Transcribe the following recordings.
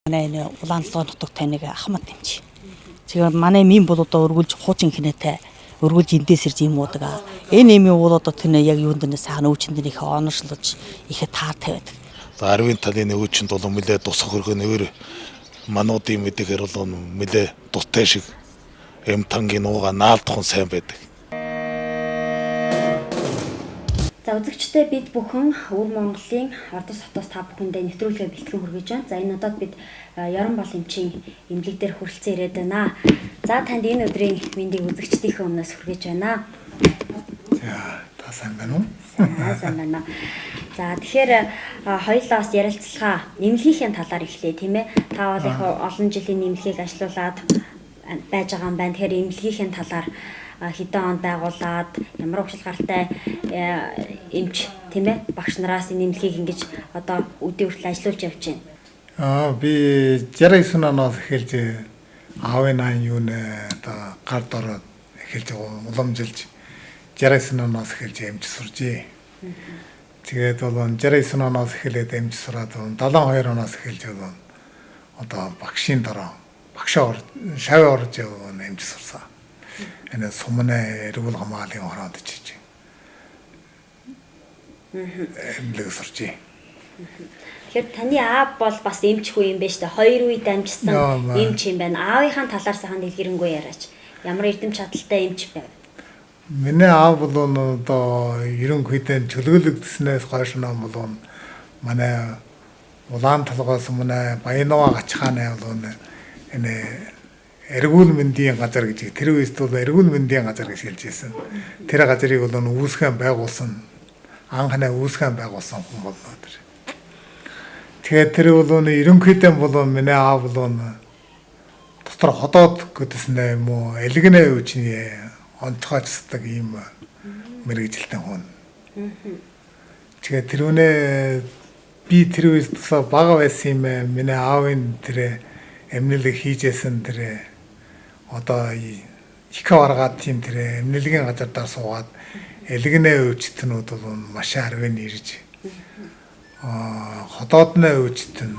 Манай энэ улаан толгой нутаг таныг Ахмад эмч. Тэгэхээр манай мин бол одоо өргөлж хуучин хинэтэй өргөлж эндээс ирж юм уудаг. Энэ эмийн уул одоо тэнэ яг юунд нэ сайхан өвчнөд их оношлож их таар тавиад. Одоо арвын талын өвчнөд бол нэлээ тусах хөргөн нэр мануудын мэдэхэр бол нэлээ дуттай шиг эм тангийн нууга наалдхан сайн байдаг. За үзэгчдээ бид бүхэн Өвөр Монголын Ордос хотоос та бүхэндээ нэвтрүүлгээ бэлтгэн хүргэж байна. За энэ удаад бид Ёрон бол эмчийн эмнэлэг дээр хүрэлцэн ирээд байна. За танд энэ өдрийн мэндийг үзэгчдийнхээ өмнөөс хүргэж байна. За та сайн байна уу? За сайн байна. За тэгэхээр хоёулаа бас ярилцлага эмнэлгийнхээ талаар эхлэе тийм ээ. Та бол их олон жилийн эмнэлгийг ажилуулад байж байгаа юм байна. Тэгэхээр эмнэлгийнхээ талаар хэдэн онд байгуулад ямар угшил гаралтай эмч тийм ээ багш нараас энэ эмнэлгийг ингэж одоо өдөө хүртэл ажилуулж явж байна. Би 69 оноос эхэлж аавын айн юунэ одоо гар дороод эхэлж уламжилж 69 оноос эхэлж эмч суржээ. Тэгээд бол 69 оноос эхлээд эмч сураад 72 оноос эхэлж бол одоо багшийн дараа багшаа шавь орж эмч сурсан. Энэ сумны эргүүл хамгааллын хороонд чиж. Эмнэлэг сурчээ. Тэгэхээр таны аав бол бас эмч хүү юм байна шүү дээ. Хоёр үе дамжсан эмч юм байна. Аавынхаа талаар сайхан дэлгэрэнгүй яриач. Ямар эрдэм чадaltaй эмч байв? Миний аав бол одоо ерөнхийдөө чөлөөлөгдснээс хойш ном бол манай улаан толгой сумны Баянова гачхааны бол энэ эргүүл мэндийн газар гэж тэр үед бол эргүүл мэндийн газар гэж хэлж байсан. Тэр газрыг бол үүсгэн байгуулсан анхны үүсгэн байгуулсан хүн болно тэр. Тэгээд тэр бол ерөнхийдөө бол миний аав бол дотор ходоод гэдснэ юм уу элгэнэ өвчний онцгойчсдаг ийм мэргэжилтэн хүн. Тэгээд тэрүүнээ би тэр үед бага байсан юм миний аавын тэр эмнэлэг хийжсэн тэр одоо их варгаад тийм тэр эмнэлгийн газар дээр суугаад элгэнэ өвчтнүүд бол маш арвин ирж ходоодны өвчтөн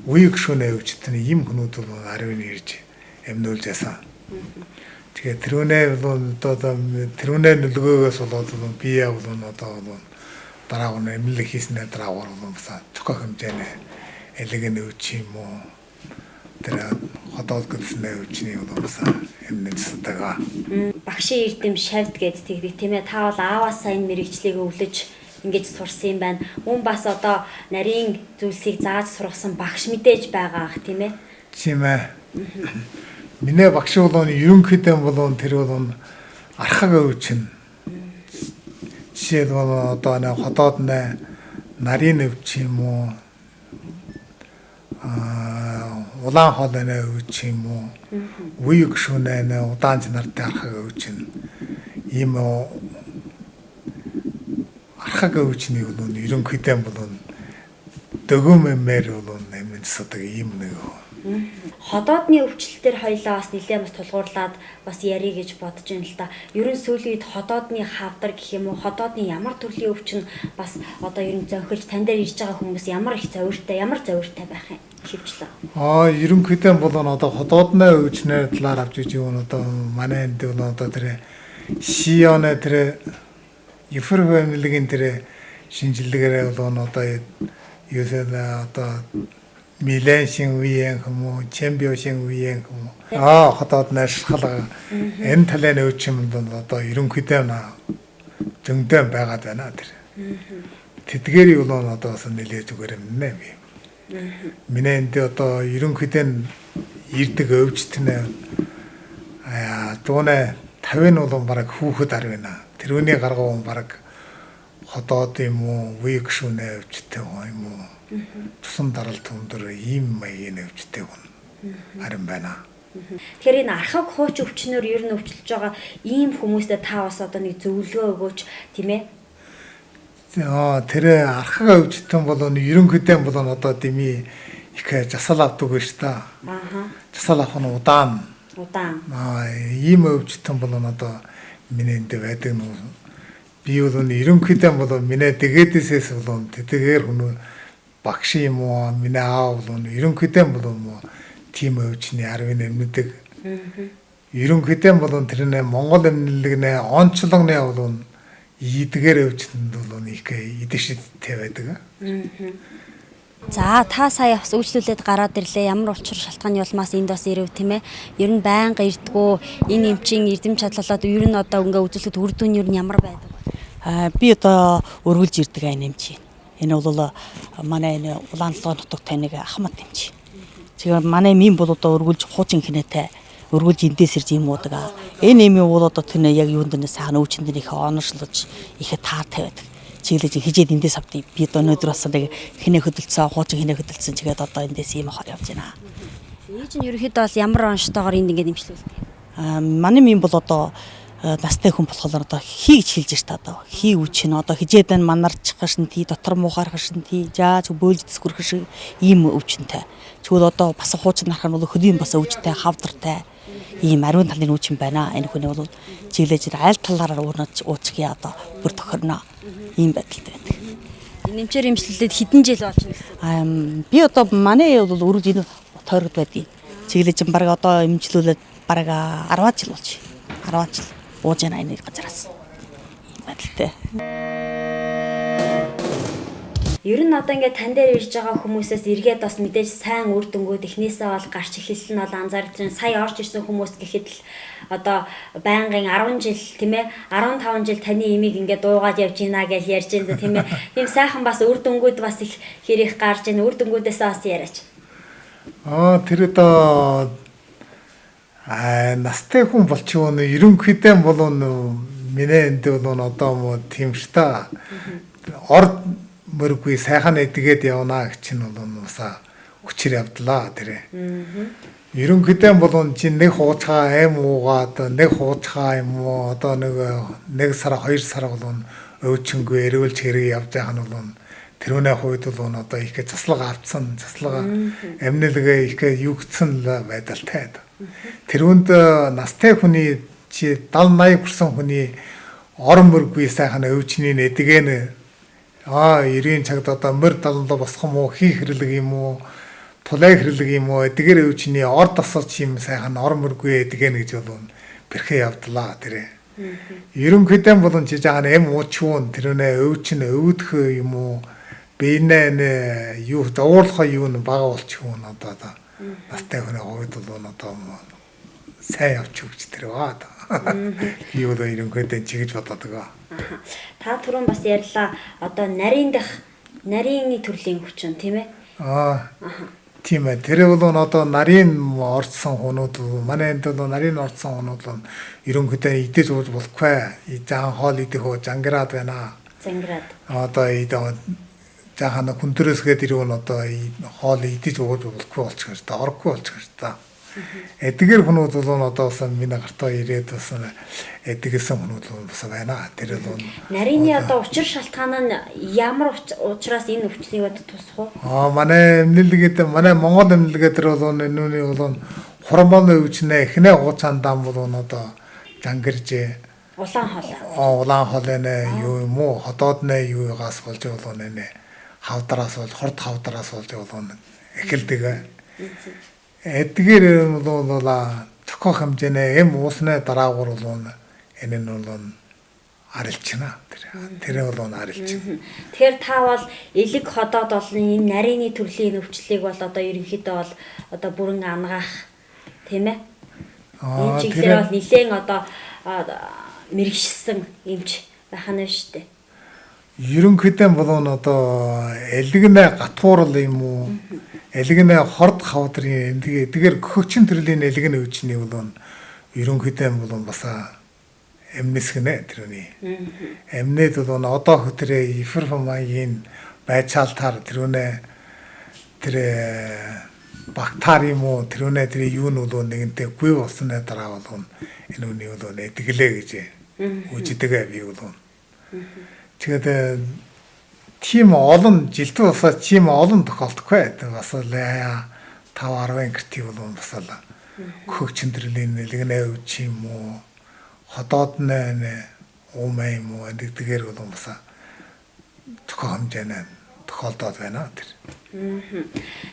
үе гшүүнэ өвчтөн ийм хүмүүд бол арвин ирж эмнүүлж ясан. Тэгээд тэрүүнээ бол одоо тэрүүнээ нөлөөгөөс болоод би яа бол одоо бол дараа нь эмнэлэг хийснээр дараа бол бас цохих хэмжээний элгэнэ өвч юм уу тэр ходоод гэдснээ өвчний бол бас эмнэлсдэг. Багшийн эрдэм шавьд гэж тэгдэг тийм ээ. Та бол ааваасаа энэ мэрэгжлийг өвлөж ингэж сурсан юм байна. Мөн бас одоо нарийн зүйлсийг зааж сургасан багш мэдээж байгаа ах тийм ээ. Тийм ээ. Миний багш бол ерөнхийдөө бол тэр бол архаг өвчин. Жишээлбэл одоо нэг ходоод нэ нарийн өвч юм уу улаан хоолойны өвч юм уу үе гшүүнэ нэ удаан чанартай архаг өвчин ийм архаг өвчнийг бол ерөнхийдөө бол дөгөөмээр бол нэмэнсдэг ийм нэг. Ходоодны өвчлөлтөөр хоёлаа бас нэлээд бас тулгуурлаад бас ярий гэж бодож байна л да. Ер нь сүүлийн үед ходоодны хавдар гэх юм уу, ходоодны ямар төрлийн өвчин бас одоо ер нь зөнхөлж тань дээр ирж байгаа хүмүүс ямар их зовиртой, ямар зовиртой байх юм хөвчлээ. Ерөнхийдөө бол одоо ходоодны өвчнээр талаар авч иж юм одоо манай энд бол одоо тэр Шионы тэр Ефр фамилигийн тэр шинжилгээгээр бол одоо юусаа одоо Миланшин үеийн хүмүүс, Чемпионшин үеийн хүмүүс. Ходоод найшрал энэ талын өвчин бол одоо ерөнхийдөө зөндөө байгаад байна тэр. Тэдгээрийг бол одоо бас нэлээ зүгээр юм нэ би. Миний энд одоо ерөнхийдөө ирдэг өвчтнэ 150 нь бол бараг хүүхэд ар байна. Тэрүүний гаргуу бараг ходоод юм уу, үе гшүүнэ өвчтэй юм уу. Тусан даралт өндөр ийм маягийн өвчтэй хүн харин байна. Тэгэхээр энэ архаг хууч өвчнөр ер нь өвчлөж байгаа ийм хүмүүстэй та бас одоо нэг зөвлөгөө өгөөч тийм ээ. Тэр архаг өвчтөн бол ерөнхийдөө бол одоо дими их засал авдаг шүү дээ. Засал авах нь удаан. Удаан. Ийм өвчтөн бол одоо миний энд байдаг нь би бол ерөнхийдөө бол миний дэгээдээсээс бол тэдгээр хүн Багш юм уу, миний аав бол ерөнхийдөө бол юм уу тийм өвчний арвын эмнэдэг. Ерөнхийдөө бол тэр нэ Монгол эмнэлэг нэ онцлог нэ бол ийдгээр өвчтөнд бол их идэштэй байдаг. За та сая бас үйлчлүүлээд гараад ирлээ. Ямар учир шалтгааны улмаас энд бас ирэв тийм ээ. Ер нь байнга ирдгүү. Энэ эмчийн эрдэм чадлалаад ер нь одоо ингээ үзүүлэхэд үр дүн ер нь ямар байдаг вэ? Би одоо өргөлж ирдэг айн эмч. Энэ бол манай энэ Улаан долоо нутаг таныг Ахмад эмч. Тэгээ манай мим бол одоо өргөлж хуучин хинээтэй өргөлж эндээс ирж юм уудаг. Энэ эмийн уул одоо тэр яг юунд нэ сайхан өвчин дээр их оношлож их таартай байдаг. Чиглэж хижээд эндээс авдیں۔ Би одоо өнөөдөр бас нэг хинээ хөдөлцсөн, хуучин хинээ хөдөлцсөн чигээд одоо эндээс ийм хор явж байна. Ээж нь ерөнхийдөө бол ямар онцтойгоор энд ингээд эмчлүүлдэг? Манай мим бол одоо настай хүн болохоор одоо хий гэж хэлж шта одоо хий үуч нь одоо хижээд энэ манарчих шин тий дотор муухайрах шин тий жааж бөөлж дэсгүрэх шиг ийм өвчнтэй. Тэгвэл одоо бас хуучин нарах нь бол хөлийн бас өвчтэй хавдартай ийм ариун талын өвчин байна. Энэ хүний бол чиглэж айл талаараа уурнаж уучих яа одоо бүр тохирно. Ийм байдалтай байдаг. Энэ эмчээр эмчлүүлээд хэдэн жил болж байна гэсэн? Би одоо манай бол өргөж энэ тойрогд байдгийг. Чиглэж бараг одоо эмчлүүлээд бараг 10 жил болж. 10 жил ууж яана энэ газараас. Ийм байдалтай. Ер нь одоо ингээд тань дээр ирж байгаа хүмүүсээс эргээд бас мэдээж сайн үр дүнгууд эхнээсээ бол гарч эхэлсэн нь бол анзаарч байна. Сая орж ирсэн хүмүүс гэхэд л одоо байнгын 10 жил тийм ээ 15 жил таны имийг ингээд дуугаад явж гинэ гэж ярьж байна тийм ээ. Тийм сайхан бас үр дүнгууд бас их хэр их гарч байна. Үр дүнгуудээс бас яриач. Тэр одоо настай хүн болчихвоо ерөнхийдөө бол миний энд бол одоо мо тийм ш та. Орд мөргүй сайхан эдгээд явна гэж чинь бол усаа хүчээр явдлаа тэр. Ерөнхийдөө бол чи нэг хуучгаа аим уугаад нэг хуучгаа юм уу одоо нэг сар 2 сар бол өвчнгүй эргүүлж хэрэг явж байгаа нь бол тэрүүний хувьд бол одоо их заслага авцсан, заслага амнилгээ их югдсан байдалтай. Тэрүүнд настай хүний чи 70 80 хүрсэн хүний орон мөргүй сайхан өвчний нэдгэн 90 цагт одоо мөр даландаа босох юм уу, хий хэрлэг юм уу, тулай хэрлэг юм уу, эдгээр өвчний ор тасалч юм сайхан ор мөргүй эдгэн гэж бол бэрхээ явдлаа тэр. Ерөнхийдөө болон чи жаахан эм уучвун тэрнээ өвчин өвдөх юм уу, биенээ нэ юу зовоорлохоо юу н бага болчихвон одоо настай хүний хувьд бол одоо сайн явчих өгч тэр ба. Би бол ерөнхийдөө чигж бодоод байгаа. Та түрүүн бас ярьлаа одоо нарийн дах нарийн төрлийн хүчин тийм ээ? Тийм ээ. Тэр бол одоо нарийн орцсон хүнүүд манай энд бол нарийн орцсон хүнүүд бол ерөнхийдөө идэж ууж болохгүй. Жахан хоол идэх үү жангираад байна. Зангираад. Одоо жаахан хүндрөөсгээд ирвэл одоо хоол идэж ууж болохгүй болчих юм та, оргүй болчих юм та. Эдгээр хүнүүд бол одоо бас миний гартаа ирээд бас эдгэсэн хүнүүд бол бас байна. Тэр бол нарийн одоо учир шалтгаан нь ямар учраас энэ өвчнийг одоо тусах вэ? Манай эмнэлгээд манай Монгол эмнэлгээд тэр бол нүуний бол хормон өвчнө эхнээ хугацаанд бол одоо жангиржээ. Улаан хоолой. Улаан хоолой нэ юу юм уу? Ходоод нэ юугаас болж болоо нэ. Хавдараас бол хорд хавдараас болж болоо эхэлдэг. Эдгээр бол тохиох хэмжээний эм уусны дараагаар бол энэ нь бол арилчна. Тэр бол арилчна. Тэгэхээр та бол элэг ходоод бол энэ нарийн төрлийн өвчлөлийг бол одоо ерөнхийдөө бол одоо бүрэн ангаах тийм ээ. Энэ чиглэлээр бол нэлээд одоо мэрэгшсэн эмч байх нь шүү дээ. Ерөнхийдөө бол одоо элэгнэ гатуурл юм уу? Элэгнэ хорд хавдрын эдгээр хөгчин төрлийн элэгнэ өвчнийг бол ерөнхийдөө бол бас эмнэсгэнэ тэрний. Эмнээд бол одоо хөтрөө эфирфамагийн байцаалтаар тэрүүнээ тэр бактери юм уу тэрүүнээ тэр юу нь бол нэгэнтээ гүй болсны дараа бол энэ үний бол эдгэлээ гэж үжидэг би бол. Тэгээд тийм олон жилдээ бас тийм олон тохиолдохгүй. Бас л 5 10 гэртий бол бас л хөгчин төрлийн нэлгэнэ өвч юм уу ходоод нэ уумаа юм уу гэдгээр бол бас тохио хэмжээний тохиолдоод байна тэр.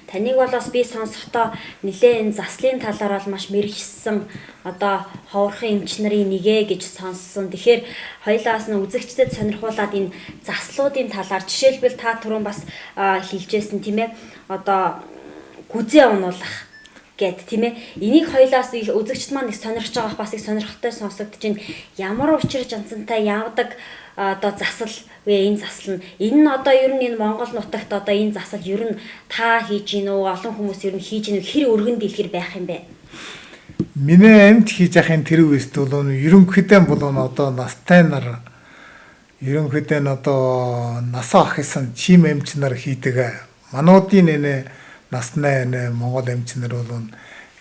Таныг бол бас би сонсохдоо нэлээ энэ заслын талаар бол маш мэрэгсэн одоо ховорхон эмч нарын нэгэ гэж сонссон. Тэгэхээр хоёлаас нь үзэгчдэд сонирхуулаад энэ заслуудын талаар жишээлбэл та түрүүн бас хэлжсэн тийм ээ. Одоо гүзээ унуулах гэд тийм ээ. Энийг хоёлаас их үзэгчд маань их сонирхож байгаа бас их сонирхолтой сонсогдож байна. Ямар учир жанцантай явдаг одоо засал вэ энэ засал нь? Энэ нь одоо ер нь энэ Монгол нутагт одоо энэ засал ер нь та хийж гин үү? Олон хүмүүс ер нь хийж гин үү? Хэр өргөн дэлгэр байх юм бэ? Миний амьд хийж яхын тэр үеэс бол ерөнхийдөө бол одоо настай нар ерөнхийдөө нь одоо насаа ахисан чим эмч нар хийдэг. Мануудын нэ насны нэ Монгол эмч нар бол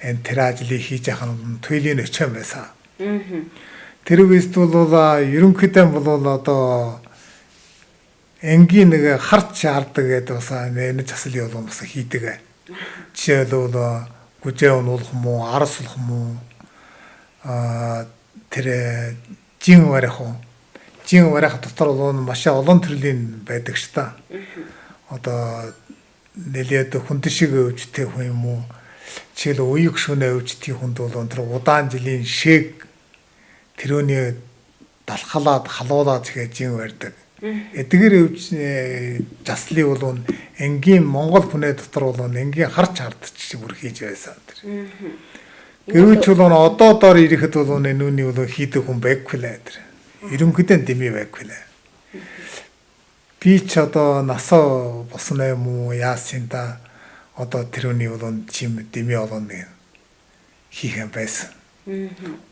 энэ тэр ажлыг хийж яхах нь туйлын өчөн байсан. Тэр үеэс бол ерөнхийдөө бол одоо энгийн нэг харч хардаг гэдэг бас энэ засал бол бас хийдэг. Жишээлбэл гүжээ унуулах юм уу, арс болох юм уу, тэр жин барих уу. Жин барих дотор бол маш олон төрлийн байдаг ш та. Одоо нэлээд хүнд шиг өвчтэй хүн юм уу. Жишээл уяг шүнэ өвчтийн хүнд бол тэр удаан жилийн шэг тэрөөний далхалаад халуулаад зэхээ жин барьдаг. Эдгээр өвч заслыг бол энгийн Монгол хүнээ дотор бол энгийн харч хардч бүр хийж байсан тэр. Гэвч бол одоо доор ирэхэд бол энүүний бол хийдэг хүн байггүй лээ тэр. Ерөнхийдөө дэмий байггүй лээ. Би ч одоо насаа босно юм уу яасын та одоо тэрүүний бол чим дэмий олон нэг хийх юм байсан.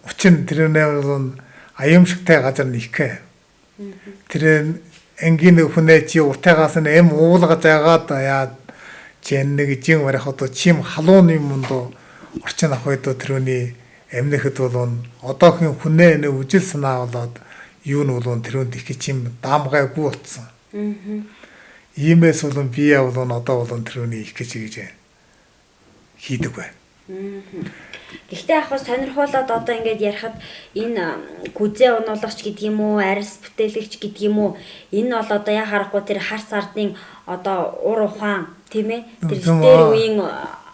Учир нь тэрүүний бол аюумшигтай газар нэгхэ. Тэр энгийн хүнээ чи уртайгаас нь эм уулгаж агаад яа чи нэг жин барих одоо чим халуун юм ондоо орчин ах үед тэрүүний эмнэхэд бол одоохийн хүнээ нэг үжил санаа болоод юу нь бол тэрүүнд их чим даамгайгүй болсон. Иймээс бол би яа бол одоо бол тэрүүний их гэж хийж хийдэг бай. Гэхдээ яг хаа сонирхуулаад одоо ингээд ярихад энэ гүзээ унуулагч гэдэг юм уу, арьс бүтээлэгч гэдэг юм уу, энэ бол одоо яа харахгүй тэр харц ардын одоо ур ухаан тийм ээ, тэр дээр үеийн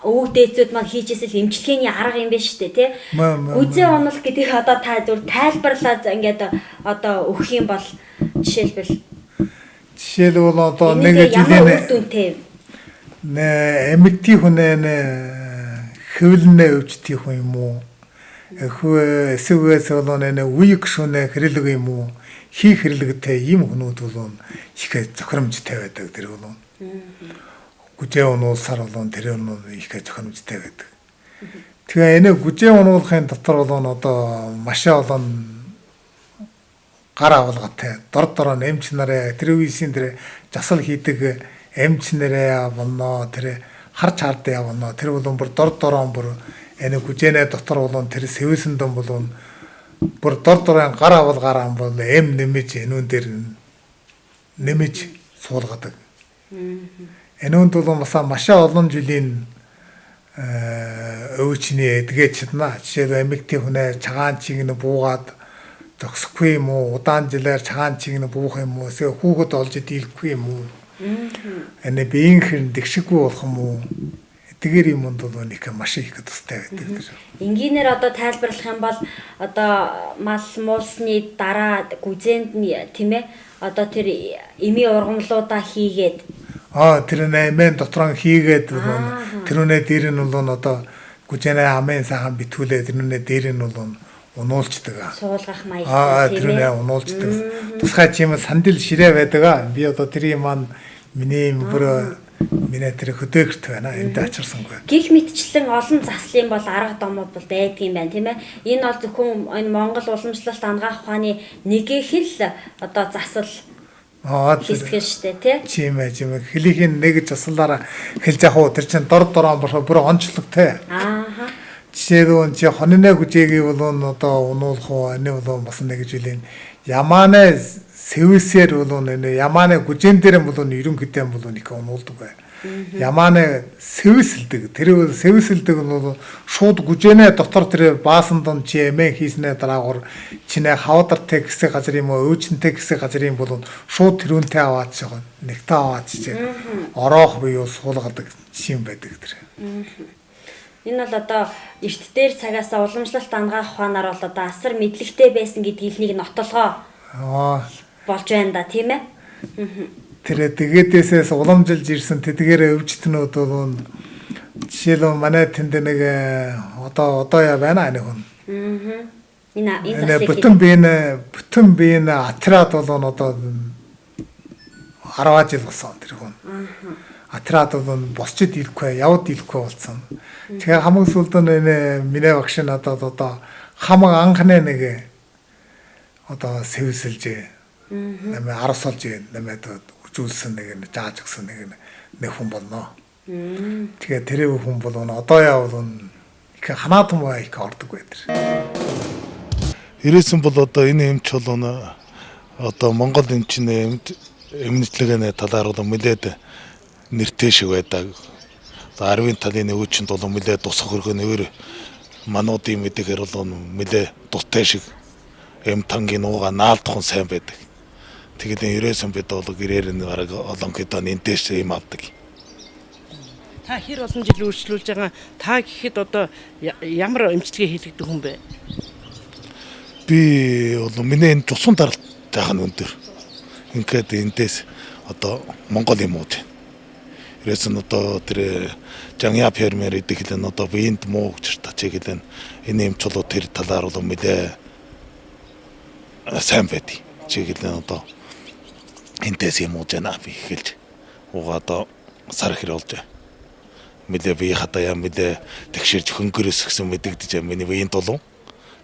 өвөг дээдсүүд маань хийжсэн л эмчилгээний арга юм байна шүү дээ тий. Гүзээ унуулах гэдгийг одоо та зүр тайлбарлаад ингээд одоо өгөх юм бол жишээлбэл бол одоо нэг жилийн нэ эмэгтэй хүнээ нэ хэвлэнэ өвчтийн хүн юм уу? Эсвээс бол нэ үеиг шүнэ хэрэлэг юм уу? Хий хэрэглэгтэй ийм хүмүүд бол их зохиромжтой байдаг тэр бол. Гүжээ унуулсаар бол тэр нь их зохиромжтой байдаг. Тэгээ энэ гүжээ унуулахын дотор бол одоо маш олон гар авалгатай дор дороо эмч нараа тэр үеийн тэр засал хийдэг эмч нараа болно тэр харч хард явна тэр бол бүр дор дороо бүр энэ гүжээнэ дотор бол тэр сэвэсэндэн бол бүр дор дороо гар авалгаараа бол эм нэмэж энүүн дээр нэмэж суулгадаг. Энүүнд бол бас маш олон жилийн өвчний эдгэж чадна. Жишээлбэл эмэгтэй хүнээ чагаан чиг нь буугаад зогсохгүй юм уу? Удаан жилээр чагаан чиг нь буух юм уу? Эсвэл хүүхэд олж дийлэхгүй юм уу? Энэ биеийн хэрэн дэгшиггүй болох юм уу? Эдгээр юмд бол нэг маш их тустай байдаг тэр. Энгийнээр одоо тайлбарлах юм бол одоо мал муулсны дараа гүзээнд нь тийм ээ одоо тэр эмийн ургамлуудаа хийгээд тэр нэмэн дотроо хийгээд тэрүүнээ дээр нь бол одоо гүзээнэ амын сайхан битгүүлээ тэрүүнээ дээр нь бол унуулцдаг. Суулгах маягтай тийм ээ. Тэрүүнээ унуулцдаг. Тусгай чим сандил ширээ байдаг. Би одоо тэр юм маань миний бүр миний тэр хөдөөгт байна. Энд ачирсангүй. Гэх мэтчлэн олон заслын бол арга домууд бол байдгийн байна тийм ээ. Энэ бол зөвхөн энэ Монгол уламжлалт анагаах ухааны нэгэх л одоо засал хэсэг шүү дээ тий. Чим ээ чим хэлхийн нэг заслаараа хэлж явах уу тэр чинь дор дороо бүр онцлогтой. Ааха. Жишээлбэл чи хонино гүжээгийг бол одоо унуулах уу энэ бол бас нэг зүйлийн ямааны сэвсээр бол нэ ямааны гүжээн дээр бол ерөнхийдөө бол нэг унуулдаг бай. Ямааны сэвсэлдэг. Тэр сэвсэлдэг нь бол шууд гүжэнэ дотор тэр баасан дон чи эмээ хийснээ дараагаар чинээ хавдартай хэсэг газар юм уу, өөчнтэй хэсэг газар юм бол шууд тэрүүнтэй аваад байгаа. Нэгтээ аваад чи ороох буюу суулгадаг шим байдаг тэр. Энэ бол одоо эрт дээр цагаасаа уламжлалт ангаах ухаанаар бол одоо асар мэдлэгтэй байсан гэдгийг нэг нотолгоо болж байна да, тийм ээ? Тэр тэгээдээсээс уламжилж ирсэн тэдгээр өвчтнүүд бол жишээлбэл манай тэнд нэг одоо яа байна нэг хүн. Энэ бүтэн биеийн атраад бол одоо 10 жил болсон тэр хүн. Атраад бол босчод ирэхгүй, явд ирэхгүй болсон. Тэгэхээр хамгийн сүүлд нь энэ миний багш надад одоо хамаг анхны нэг одоо сэвсэлж намайг арсалж намайг үзүүлсэн нэг зааж өгсөн нэг хүн болно. Тэгэхээр тэр хүн бол одоо яа бол их ханаатан бай их ордог байдаг. Ирээсэн бол одоо энэ эмч бол одоо Монгол эмчний эмнэлгийн талаар бол нэлээд нэртэй шиг байдаг. Одоо арвын талын өвчнөд бол нэлээд тусах хөргөн өөр мануудын мэдэхэр бол нэлээд дуттай шиг эм тангийн нууга наалдхан сайн байдаг. Тэгээд ерөөсөн бид бол гэрээр нь бараг олонхидоо энтэш юм авдаг. Та хэр олон жил үйлчлүүлж байгаа, та гэхэд одоо ямар эмчилгээ хийлэгдэх хүн бэ? Би бол миний энэ цусан даралт жаахан өндөр. Ингээд эндээс одоо Монгол юм ууж байна. Ерөөсөн одоо тэр Жаня фермер гэдэг хэлэн одоо биеинд муу гэж тачиг хэлэн энэ эмч бол тэр талаар бол нэлээ сайн байдаг. Чиг хэлэн одоо энтэс юм ууж байна би хэлж угаа одоо сар хэр болж байна. Мэлээ бие хатаа яа мэлээ тэгшэрж хөнгөрөөс гэсэн мэдэгдэж миний биеийн дулуун.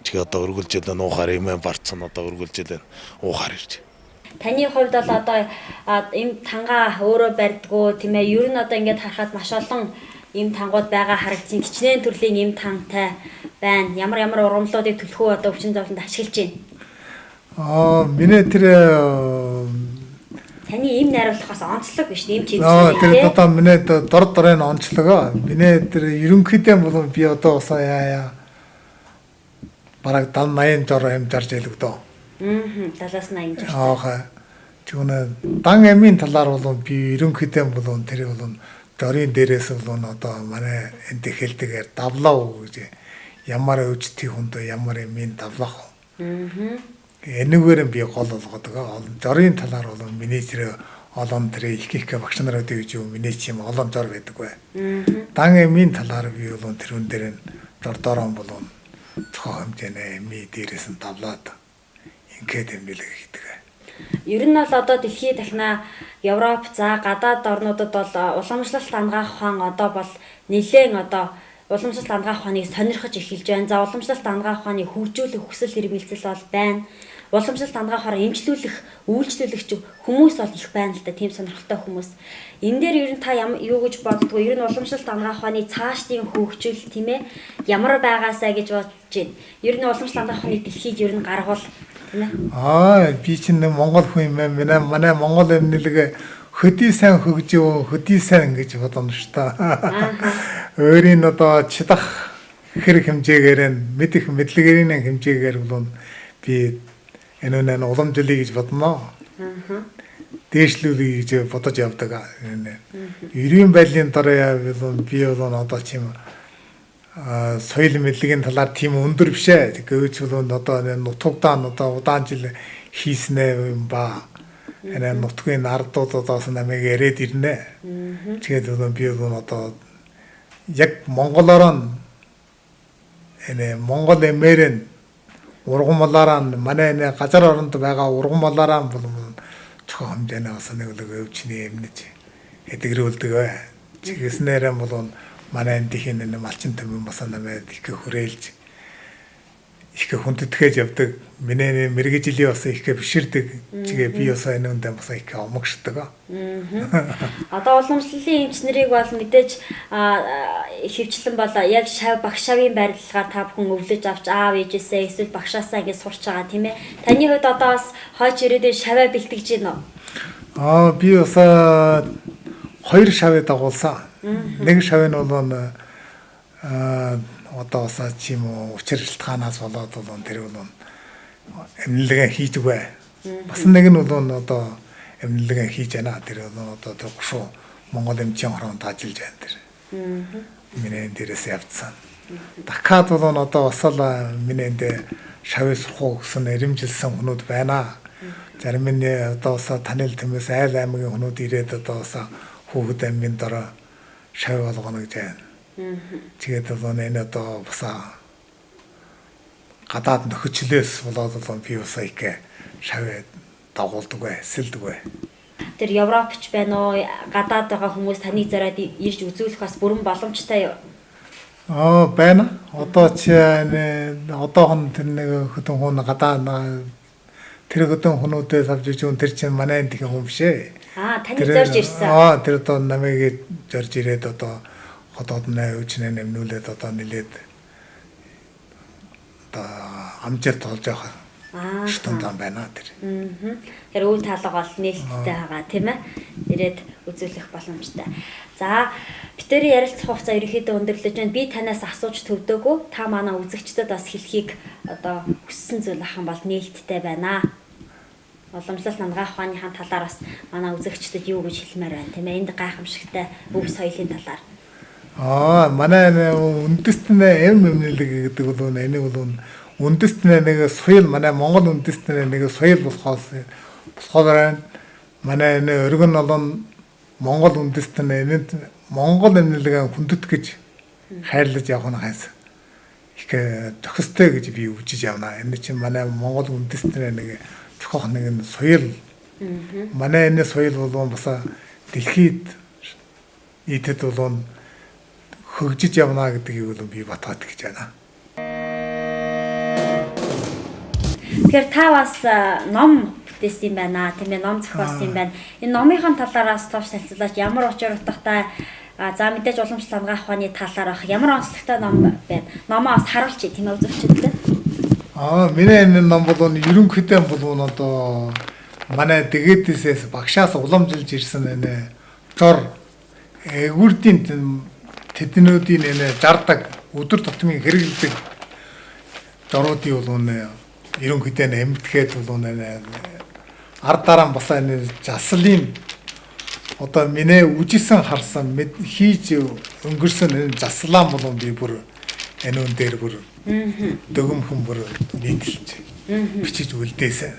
Чиг одоо өргөлжлөө нуухаар юм барцсан одоо өргөлжлөө уухаар ирж. Таны хувьд бол одоо эм тангаа өөрөө барьдгүү тийм ээ, ер нь одоо ингээд харахад маш олон эм тангууд байгаа харагдсан, хичнээн төрлийн эм тантай байна. Ямар ямар ургамлуудыг төлхөө одоо өвчин зовлонд ашиглаж байна? Миний тэр таны эм найруулах бас онцлог биш эм чимч. Тэр одоо миний дор дорын онцлог. Миний тэр ерөнхийдөө бол би одоо бас яа бараг 70 80 жор эм зарж ялгдөө. 70-аас 80 жор. Аа. Тэгвэл дан амийн талаар бол би ерөнхийдөө бол тэр бол жорын дээрээс бол одоо манай энд хэлдгээр давлаа гэж ямар өвчтөй хүнд ямар эмийн давлах. Энэгээр би гол болгодог. Жорын талаар бол миний тэр олон тэр их их багш нар өдөө гэж юм миний чим олон жор байдаг бай. Дан эмийн талаар би бол тэрүүн дээр нь жор дорон бол цохоо хэмжээний эми дээрээс нь давлаад ингээд эмнэлэг хийдэг. Ер нь бол одоо дэлхийд дахина Европ за гадаад орнуудад бол уламжлалт ангаах ухаан одоо бол нэлээд одоо уламжлалт ангаах ухааныг сонирхож эхэлж байна. За уламжлалт ангаах ухааныг хөгжүүлэх хүсэл эрмэлзэл бол байна. Уламжлалт ангаах ухаанаар эмчлүүлэх, үйлчлүүлэх хүмүүс бол их байна л да, тийм сонирхолтой хүмүүс. Энэ дээр ер нь та юу гэж боддгоо? Ер нь уламжлалт ангаах ухааны цаашдын хөгжил тийм ээ ямар байгаасаа гэж бодож байна. Ер нь уламжлалт ангаах ухааны дэлхийд ер нь гаргавал тийм ээ. Би чинь Монгол хүн юм байна. Манай Монгол эмнэлэг хөдий сайн хөгжив, хөдий сайн гэж бодоно шүү дээ. Өөрийн одоо чадах хэрэг хэмжээгээр нь мэдэх мэдлэгээр нь хэмжээгээр бол би энэ үнэ уламжлалыг гэж бодно. Дээшлүүлэе гэж бодож явдаг. Ерийн байдлын дараа би бол одоо тийм соёл мэдлэгийн талаар тийм өндөр биш ээ. Гэвч бол одоо нутагтаа одоо удаан жил хийснээ юм ба. Энэ нутгийн ардууд одоос намайг яриад ирнэ. Тэгээд би бол одоо яг монголоор энэ монгол эмээр нь ургамлаараа манай энэ газар оронд байгаа ургамлаараа бол цохоо хэмжээний бас нэг л өвчний эмнэж эдгэрүүлдэг бай. Чигэснээрээ бол манай эндхийн энэ малчин төмөн бас намайг их хүрээлж их хүндэтгэж явдаг. Миний мэргэжлийн бас их биширдэг. Чигээ би бас энэ үндэ бас их омогшдог. Одоо уламжлалын эмч нарыг бол мэдээж хөвчлэн бол яг шав багш шавын барилгаар та бүхэн өвлөж авч аав ээжээсээ эсвэл багшаасаа ингэ сурч байгаа тийм ээ. Таны хувьд одоо бас хойч ирээдүйн шаваа бэлтгэж гин үү? Би бас Хоёр шавыг дагуулсан. Нэг шавь нь бол одоо бас чи юм уу учир шалтгаанаас болоод бол тэр бол эмнэлгээ хийж үгүй. Бас нэг нь бол одоо эмнэлгээ хийж байна. Тэр бол одоо тэр гушуу Монгол эмчийн хороонд ажиллаж байна тэр. Миний энэ дээрээс явцсан. Дахиад бол одоо бас л миний энд шавь сурах уу гэсэн эрэмжилсэн хүмүүд байна. Зарим нь одоо бас танил төмөөс айл аймгийн хүмүүд ирээд одоо бас хүүхэд аймгийн дорой шавь болгоно гэж байна. Тэгээд бол энэ одоо бас гадаад нөхцлөөс болоод бол би бас их шавь дагуулдаг бай, сэлдэг бай. Тэр Европч байна уу, гадаад байгаа хүмүүс таныг зориод ирж үзүүлэх бас бүрэн боломжтой юу? Аа байна. Одоо чи одоохон тэр нэг хөтөн хүн гадаа тэр хөтөн хүнүүдээс авч иж үн тэр чинь манай энэ хүн биш ээ. Аа таныг зорж ирсэн. Аа тэр одоо намайг зорж ирээд одоо хотод нэ өвчнээ нэмнүүлээд одоо нилээд одоо амжилт олж явах штундаа байна тэр. Тэгэхээр үйл таалга бол нээлттэй байгаа тийм ээ. Ирээд үзүүлэх боломжтой. За битэрийн ярилцах хугацаа ерөнхийдөө өндөрлөж байна. Би танаас асууж төвдөөгүй. Та манай үзэгчдэд бас хэлхийг одоо хүссэн зүйл ах юм бол нээлттэй байна. Уламжлалт намгаа ухааныхаа талаар бас манай үзэгчдэд юу гэж хэлмээр байна тийм ээ. Энд гайхамшигтай өв соёлын талаар. Аа манай үндэстний эм эмнэлэг гэдэг бол энэ бол үндэстний нэг соёл манай Монгол үндэстний нэг соёл болохоос болохоор манай энэ өргөн олон Монгол үндэстний энэнд Монгол эмнэлэг хүндэтгэж хайрлаж явах нь хайс их зохистой гэж би үжиж явна. Энэ чинь манай Монгол үндэстний нэг зохиох нэг нь соёл. Манай энэ соёл бол бас дэлхийд нийтэд бол хөгжиж явна гэдгийг бол би батгаад гэж байна. Тэгэхээр та бас ном бүтээсэн юм байна тийм ээ, ном зохиосон юм байна. Энэ номынхаа талаараас товч танилцуулаач, ямар учир утгатай, за мэдээж уламжлалт ангаах ухааны талаар байх, ямар онцлогтой ном байна? Номоо бас харуулчих тийм ээ үзэгчдэд. Аа миний энэ ном бол ерөнхийдөө бол одоо манай дэгэдээсээс багшаас уламжилж ирсэн энэ жор эгүрдийн тэднүүдийн энэ жардаг өдөр тутмын хэрэглэдэг жоруудын бол ерөнхийдөө эмтгэхэд бол ард дараа нь бас энэ заслын одоо миний үжисэн харсан хийж өнгөрсөн энэ заслаан бол би бүр энэ үн дээр бүр дөгөмхөн бүр нийтэлж бичиж үлдээсэн.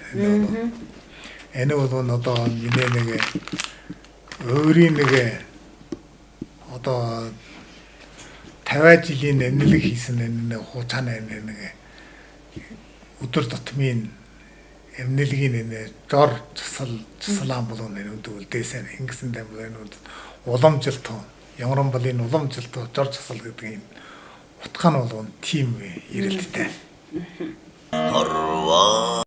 Энэ бол одоо миний нэг өөрийн нэг одоо 50 жилийн эмнэлэг хийсэн энэ хуцааны энэ нэг өдөр тутмын эмнэлгийн энэ жор засалаан бол энэ үнд үлдээсэн. Ингэсэн дэм бол энэ үнд уламжилт ямаран бол энэ уламжилт жор засал гэдэг энэ утга нь бол тийм эрэлттэй. Хорвоо.